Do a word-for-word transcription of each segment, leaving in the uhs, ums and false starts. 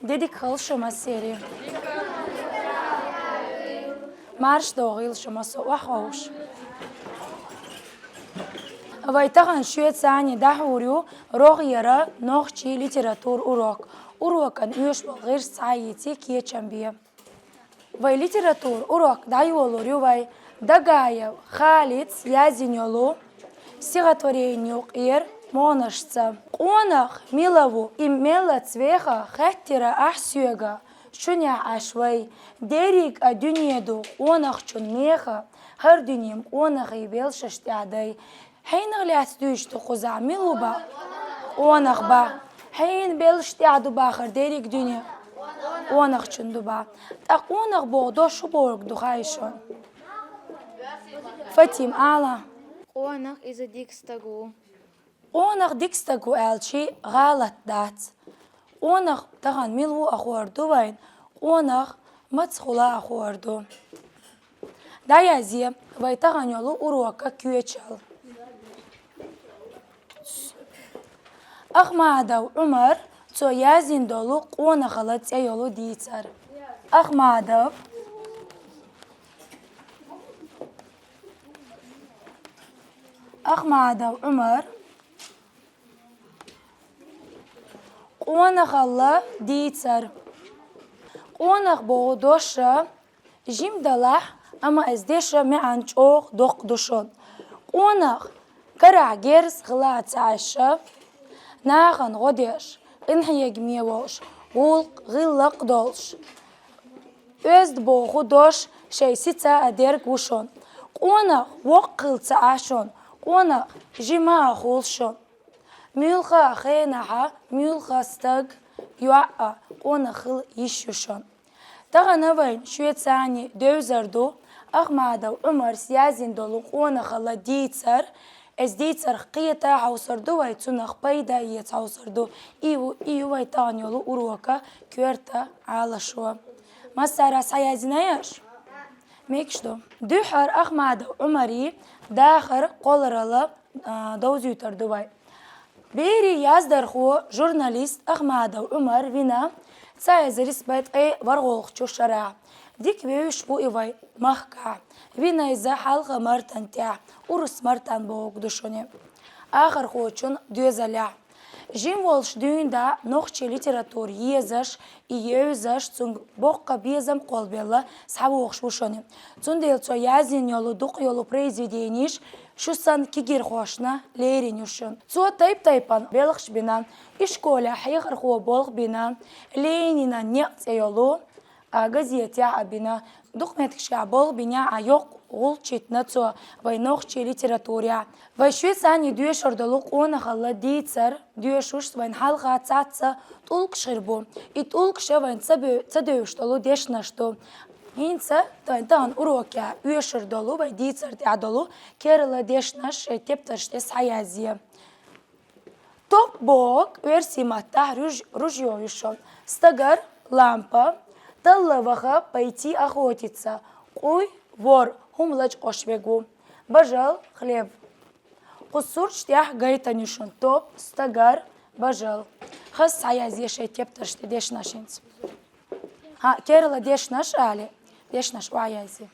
Де дика хийла шун массеран. Марша догӀийла шун массо а охьаховша. Вай тахан шуьца цхьана дӀахьур ю рогӀера нохчийн литература урок. Урокан оьшуш бола гӀирс цхьа а йийца, кечам бе. Вай литература урок дӀайолалур ю вай Дагаев Халида язйина йолу стихотворени юкъера могӀанашца. Къонах мила ву, и меллаца веха, хаьттира ахь соьга, шуьнехь Ӏаш вай. Дерриг а дуьне ду къонахчун меха, хӀара дуьне-м къонахий белшаш тӀехь дай. Хьенах лаьцна дуьйцуш ду кхузахь, мила ву бах? Къонах бах. Хьенан белшаш тӀехь ду бах хӀара дерриг дуьне? Къонахчун ду бах. Ткъа къонах боху дош хӀун бохург ду хаий шуна? Фатима, ала. Къонах иза дика стаг ву. Къонах дика стаг ву аьлча гӀалат дац. Къонах тахана мила ву а хуур ду вайна, къонах маца хуьлу а хуур ду. ДӀаязъе вай тахана йолу урока коьчал. Ахмадов Ӏумар, цо язйина долу «Къонахалла» цӀе йолу дийцар. Ахмадов. Ахмадов Ӏумар. «Къонахалла» дийцар. Къонах боху дош жима далахь, амма иза дешан маьӀна чӀогӀа доккха ду шуна. Къонах карахь герз хила а ца Ӏаш, нахана гӀо деш, къинхьегаме волуш, гӀуллакх, гӀиллакх долуш, оьзда боху дош шайн сица а дерг ву шуна. Къонах воккха хила ца Ӏа шуна, къонах жима а хуьлу шуна. Муьлхха а хенахь, муьлхха а стаг, йоӀ а къонах хила йиш ю шуна. Тахана вайна шуьца цхьана девзар ду Ахмадов Ӏумарс язйина долу «Къонахалла» дийцар. Иза дийцарх кхета хьовсур ду вай, цунах пайда эца хьовсур ду. И ю, и ю вай тахана йолу урока коьрта Ӏалашо. Массара схьаязйинай аш? Мегаш ду. Дуьххьара Ахмадов Ӏумаран дахар, кхолларалла, а, довзуьйтур ду вай. Берийн яздархо, журналист Ахмадов Ӏумар вина цхьа эзар исс бӀе ткъе ворхӀалгӀачу шарахь. Дика вевзаш ву и вай махкахь. Вина иза хьалха-мартан тӀехь, урус-мартан бохург ду шуна. Ахархочун доьзалехь. Жима волуш дуьйна дӀа нохчийн литература езаш, и евзаш, цуьнга боккха безам кхоллабелла схьавогӀуш ву шуна. Цундела цо язйина йолу дукха йолу произведенеш шу санна кегийрхошна лерина ю шуна. Цо тайп-тайпана белхаш бина, ишколехь хьехархо болх бина, «Ленинан некъ» цӀе йолу, а, газетехь а бина, дукха меттигашкахь болх бина, а, йоккха гӀулч йитина цо вайн нохчийн литературехь. Вай шуьца цхьана доьшур долу «Къонахалла» дийцар доьшуш вайн хьалха цхьацца тӀулгаш хир бу. И тӀулгаш вайн ца бе-, ца девзаш долу дешнаш ду. ХӀинца тахана урокехь оьшур долу вай дийцар тӀехь долу керла дешнаш шайн тептарш тӀе схьаязъе. Топ бохург оьрсийн маттахь руж-, ружьё ю шуна. Стагар — лампа, талла ваха — пойти охотиться, къуй — вор, хӀума лачкъош верг ву, бажал — хлев. Кху сурташ тӀехь гайтина ю шуна топ, стагар, бажал. Хаза схьаязъе шайн тептарш тӀе дешнаш хӀинца. ХӀаъ, керла дешнаш али, дешнаш охьаязъе.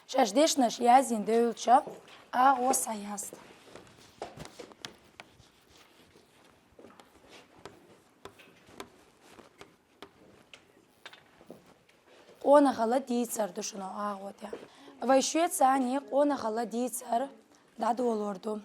Шаьш дешнаш язйина девлча, агӀо схьаязда. «Къонахалла» дийцар ду шуна агӀо тӀехь. Вай шуьца цхьана «Къонахалла» дийцар дӀадолор ду.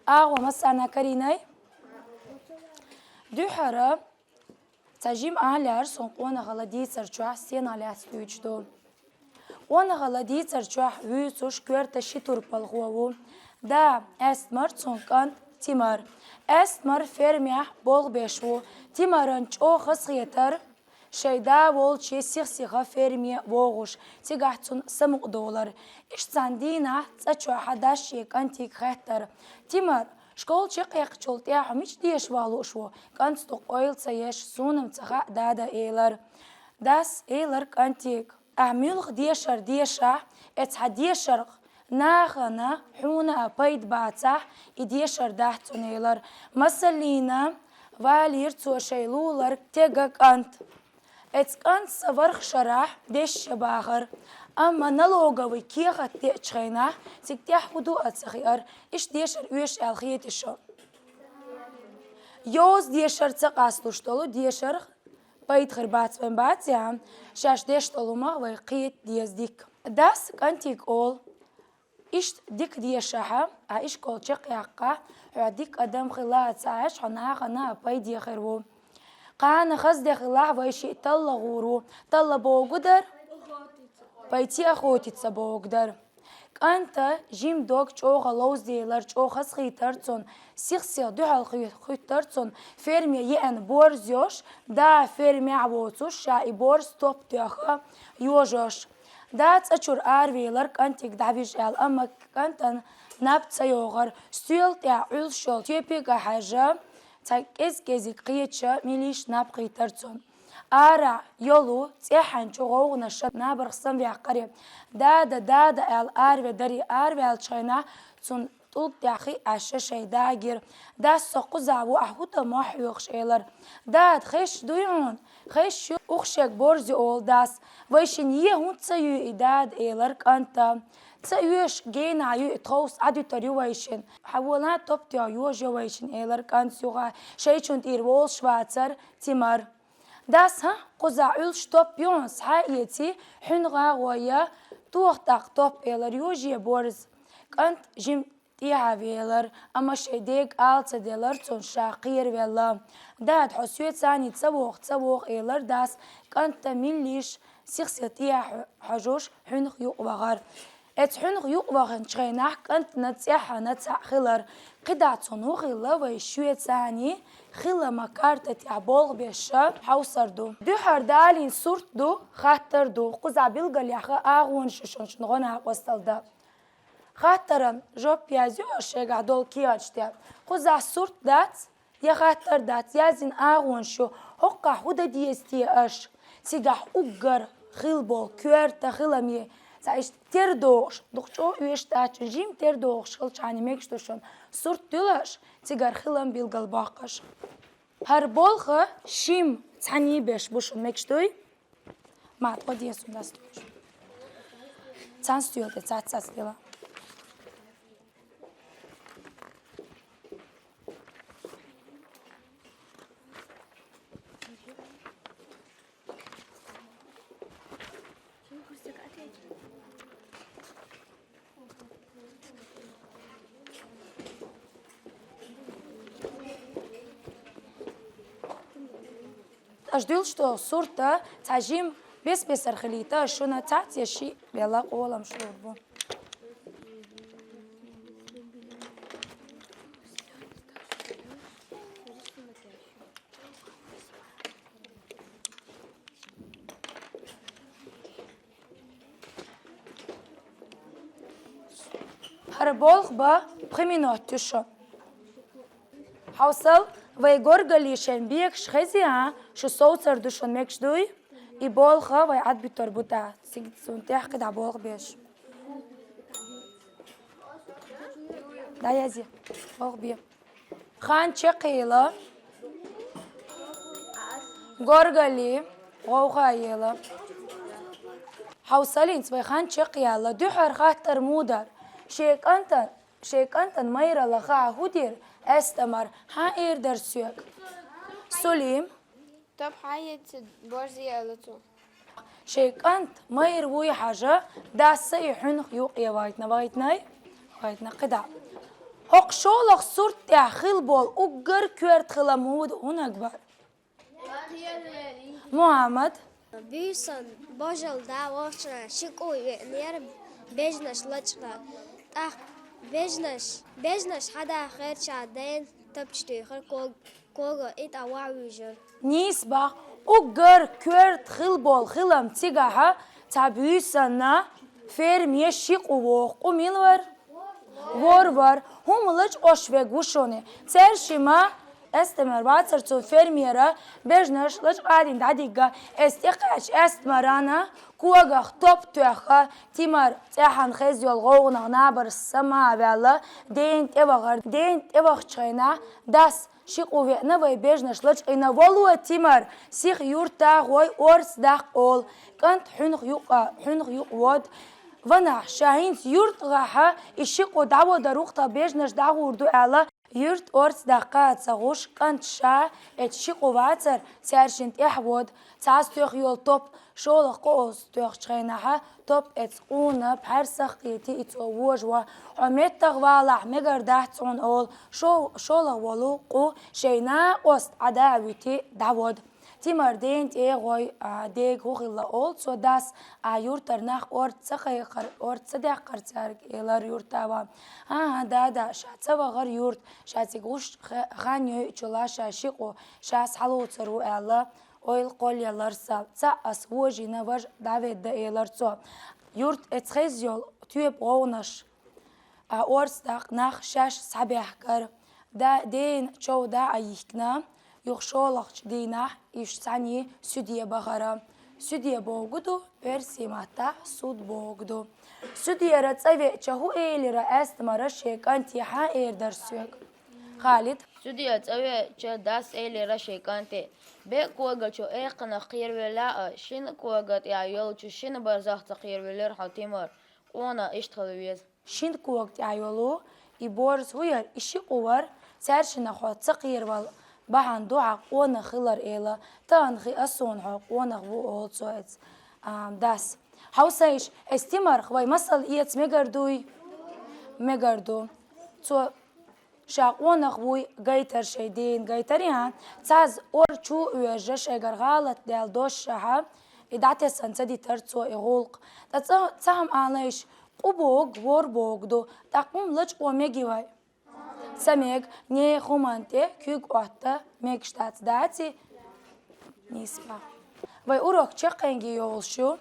АгӀо массарна карийна? Дуьххьара цхьа жима а лаьара суна «Къонахалла» дийцар чохь стенах лаьцна дуьйцуш ду. «Къонахалла» дийцар чохь вуьйцуш коьрта ши турпалхо ву. Да, аьстмар, цуьнан кӀант Тимар. Аьстмар фермехь болх беш ву. Тимаран чӀогӀа хазахетар шайн да волчу сих-сиха ферме вогӀуш, цигахь цунна самукъадолар. Иштта цхьана дийнахь цӀа чохь дас шен кӀантига хаьттар: «Тимар, школа чекхъяьккхичул тӀаьхьа хьо мича деша ваха лууш ву?» КӀанта дукха ойла ца еш: «Суна-м ца хаьа, дада», — элира. Дас элира кӀантига: «Ахь муьлха дешар дешахь, эцхьа дешарх Нахана хьуна а пайда бацахь, и дешар дац цунна, элар. Масаллина, валийра цо шоай лулара тега кӀант. Эцу кӀанта са варх шарахь дешша бахар, амма налоговый кехат деачу хенахь цига тӀехь хӀун ду а ца хиара, иштта дешар оьшу аьлла хетий шуна? Йоза дешар ца къасталуш долу дешарх пайда хир бац вайн бацахь, шаьш деш долу хӀума вай кхета деза дика. Дас кӀантига олу: иштта дика дешахь, ахь ишкол чекхъяккхахь, хьо дика адам хила а ца Ӏаш, хьо нахана а пайде хир ву. Кхана хаза де хилахь, вай шиъ талла гӀур ву, талла богу дара, пойти охотиться богу дара. КӀанта жима дог чӀогӀа ловзаделар, чӀогӀа хазахийтар цунна, сих-сиха дуьхьал хи-, хӀуьттар цунна, ферме еана борз йош, да фермехь воцуш, ша и борз топ тоьхна йожош. Да цӀа чуьра аравелар кӀантига дӀавижа аьлла, амма кӀантана наб ца йогӀар, стоьла тӀехь Ӏуьллуш йолу тоьпиг а хьаьжна, цхьа кӀез-кӀезиг кхеташ милиш наб хийтар цунна. Арахь йолу цӀеххьана чу гӀовгӀанаш набарх самаваьккхира. «Дада, дада», — аьлла араведарий, араваьллачу хенахь цунна тӀулг тӀехь хи Ӏаьшша шайн да гира. Дас со кхузахь ву, ахь хӀун дан мохь хьоьхуш, элар. Дада, хезаш дуй хьуна? Хезаш ю, уххе шега борз ю, олу дас. Вай шина е хӀунда ца юй и, дада, элар кӀанта. Ца оьшу генахь юй, тховса Ӏадуьтур ю вай шина. Хьан волан топ тоьхна йожа йо вай шина, элар кӀанта юха. Шайчунна тӀера волуш вацара Тимар. Дас, хӀа, кхузахь Ӏуьллуш топ ю хьуна, схьа а эций, хьуьнан гӀагӀо я, тоха тӀаккха топ, элар, йожа е борз. КӀант жима тӀехьа велар, амма шайн дега ала ца делар цунна, ша кхеравелла. Дада, хьо соьца цхьаьний ца вогӀу, ца вогӀу, элар дас, кӀанта милиш сих-сиха тӀехьа хьо-, хьожуш хьуьнах юкъавахар. Эцу хьуьнах юкъаваханчу хенахь кӀантана цӀеххьана цхьаъ хилар. КхидӀа цунна хӀун хилла, вай шуьца цхьаьний хилама карта тӀехь болх беш хьовсур ду. Дуьххьара далийна сурт ду, хаттар ду, кхузахь билгалъяьхна агӀонаш ю шуна, шуна гӀо-накъосталла дан. Хаттаран жоп язйо аша шегахь долу кехаташ тӀе. Кхузахь сурт дац, я хаттар дац, яздина агӀонаш ю, хӀокхахь хӀун дан деза те аша? Цигахь уггар хилла болу коьрта хилам е, цхьа иштта тера догӀуш, дукха чӀогӀа оьшуш дац шуна, жима тера догӀуш хилчхьана мегаш ду шуна, сурт дуьллуш, цигара хилам билгалбоккхуш. ХӀара болх шимма цхьаьний беш бу шуна, мегаш дуй? Ма, тхо деза хӀума дац. Цхьана стоьла тӀе цхьацца дела. Аша дуьллуш долу сурт цхьа жима бес-бесара хилийта, аша шуна цхьацца я шиъ белла къолам шур бу. ХӀара болх бан пхи минот ю шун. Хьовсал, вай горгали шайн бегаш хезий, а? Шу совцар ду шун, мегаш дуй? И болх вай Ӏадбуьтур бу тӀаккха. Цига цунна тӀехь кхидӀа болх беш. ДӀаязъе. Болх бе. Хан чекхъела. Горгали гӀовгӀа ела. Хьовсаллинца вай хан чекхъяьлла. Дуьххьара хаттар мудар? Шен кӀантан, шен кӀантан майралла хаа хӀу дира? Эстамар, хьан эр дара соьга? Сулим. Топ хьан эцна борз яьлла цо? Шайн кӀант майра вуй хьажа, дас а и хьуьнах юкъе вайтина, вайтинай? Вайтина кхидӀа. ХӀокху шолгӀа сурт тӀехь хилла болу уггар коьрта хилам хӀун ду, хӀун агабар? Мухьаммад. Буьйсан божал да вовчана ши кӀу веанера бежнаш лачкъа. ТӀаккха бежнаш, бежнаш хьадахарча дайн тапча туьйхира ког. Кога и тӀе ваьвжира. Нийса боху, уггар коьрта хилла болу хилам цигахьа цхьа буьйсанна ферме ши къу вогӀу. Къу мила вара? ВорхӀ вара. ХӀума лачкъош верг ву шуна. Цаьршимма ма Эстамар вацар цу фермера, бежнаш лачкъадин дӀадигга, эс тӀекхаьча Эстамарана когах топ тоьхха, Тимар цӀехьан хеза йолу гӀовгӀанах набарш сама а ваьлла, дена тӀевахар. Дена тӀевахчу хенахь дас ши къу веана вай бежнаш лачкъийна: «Воло, Тимар, сиха юрта гӀой орца даккха», – олу. «КӀант, хьуьнах юкъа, хьуьнах юкъа вода. Ванахь, ша хӀинца юрта гӀахьа, и ши къу дӀаводар ву-кх, тхан бежнаш дӀагӀур ду», – аьлла. Юрта орца даккха а ца гӀуш, кӀант ша эцу ши къу вацар, цаьршинна тӀаьхьа вода. Цхьаъ тоьхна йолу топ шолгӀа къу олуш тоьхчу хенахьа, топ эцу къуна пхьаьрсах кхетий, и цо вожаван: «Хьо меттах валахь, мегар дац хьуна», – олу. Шо-, шолгӀа волу къу шайн накъост Ӏада а витий, дӀавода. Тимар дена тӀе гӀой, а, дега хӀун хилла олу цо дас, а, юртара нах орца ца кхайкхар, орца ца даьккхар цаьрга, элира юрта ван. ХӀан-хӀа, да-да, ша ца вахара юрта, ша цига гӀуш хе-, хан йойучул а ша ши къу, ша схьалоцур ву аьлла, ойла кхоллаелира сан. Цхьаъ ас вожийна, важа дӀаведда, элира цо. Юрта эцу хеза йолу тоьпан гӀовгӀанаш, а, орца даккха нах шаьш схьабаьхкара. Да-, дена чов дӀа а йихкина, юха шолгӀачу дийнахь уьш цхьаьний суьде бахара. Суьде бохург ду, оьрсийн маттахь суд бохург ду. Суьдера цӀа веача, хӀун элира Эстамара шен кӀанте, хьан эр дара соьга? Халид. Суьдера цӀа веача, дас элира шен кӀанте: «Беа когачу экханах кхеравелла а, шина кога тӀехь йолчу шина барзах ца кхеравелира хьо, Тимар. Къона иштта хила веза». Шина кога тӀехь йолу и борз хӀун яра, и ши къу вара, цаьршиннах хьо ца кхеравала бахьана ду хьан къонах хилар, элира. Тахана хиъна суна хьо къонах ву, олу цо эцу, а, дас. Хьовсийша, эс Тимарх вай масал эца мегар дуй? Мегар ду. Цо ша къонах вуй гайтар шайн дена гайтарий, а? Цхьаъ ор чу а оьжуш, шайгара гӀалат даьлла дош шаьхьа, и дӀатесна ца дитара цо и гӀуллакх. Ткъа ца-, цхьа хӀума алийша, къу бохург вор бохург ду, тӀаккха хӀума лачкъо мегий вай? Ца мега, нехан хӀуманна тӀе куьг Ӏотта мегаш дац, даций? Нийса боху. Вай урок чекхйоьллуш ю.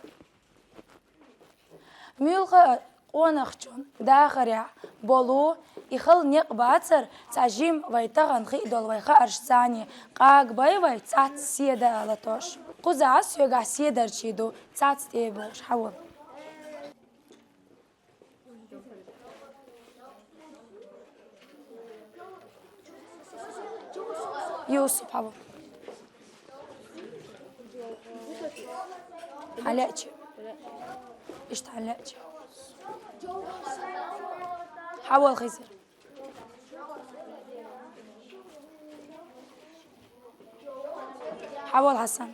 Муьлхха а къонахчун дахарехь болу и хала некъ бацара, цхьа жима вай тахана хиъна долу вай хаарш цхьаний къагабай вай цхьацца седа а латош. Кхузахь соьгахь седарчий ду, цхьацца тӀе а бохуш, хьан ву? Юсуп, хьан ву? Хьан лаьа чу? Иштта хьан лаьа чу? Хьан волу, Хизир? Хьан волу, Хьасан?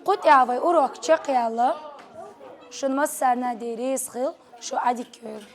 Кху тӀехь вай урок чекхъяьлла. Шуна массарна а Дела реза хуьлда, шу Ӏадика йойла.